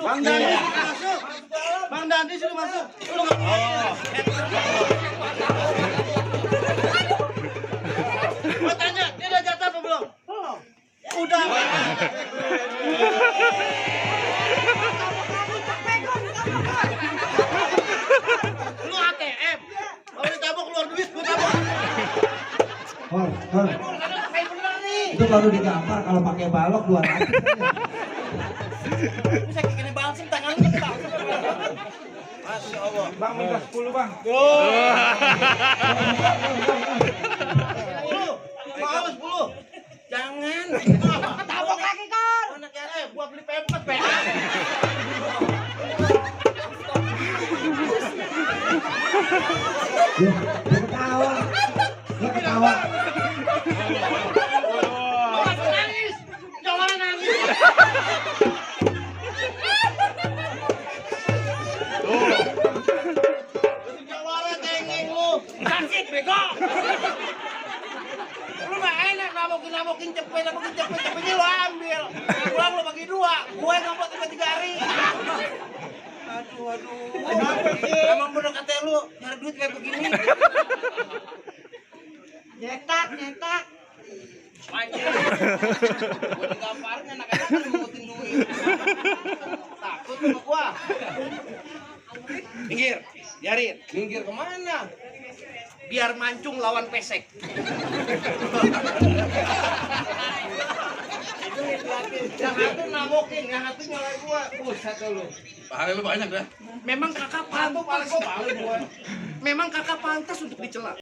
Bang Dandi sudah masuk. Bang Dandi sudah masuk. Lu Gua tanya, dia udah jatuh apa belum? Belum. Udah. Lu ATM. Kalau ditabok keluar duit, gua tabok. Hor. Itu baru digampar kalau pakai balok 200. Bisa gini balsem tangannya balsem. Masya Allah. Bang minta 10 bang. Mau 10. Jangan. Tabok lagi kan. Anak ya, gua beli pempek pe. Dia ketawa. Dia ketawa. Nangis. Jangan nangis. Jawara tengeng lu. Sakit bego. Lu mah enak namokin cepet cepetnya lu ambil. Pulang lu bagi 2. Gue ngambek 3 hari. Aduh. Emang bener kata lu nyari duit kayak begini. Nyetak. Anjir. Gua digamparnya anak-anak kan mengutin duit. Takut sama gua. Minggir, biarin. Minggir kemana? Biar mancung lawan pesek. Yang satu namokin, yang satu nyalain gua. Buset lu. Pahala lu banyak dah. Memang kakak pantas. Memang kakak pantas untuk dicela.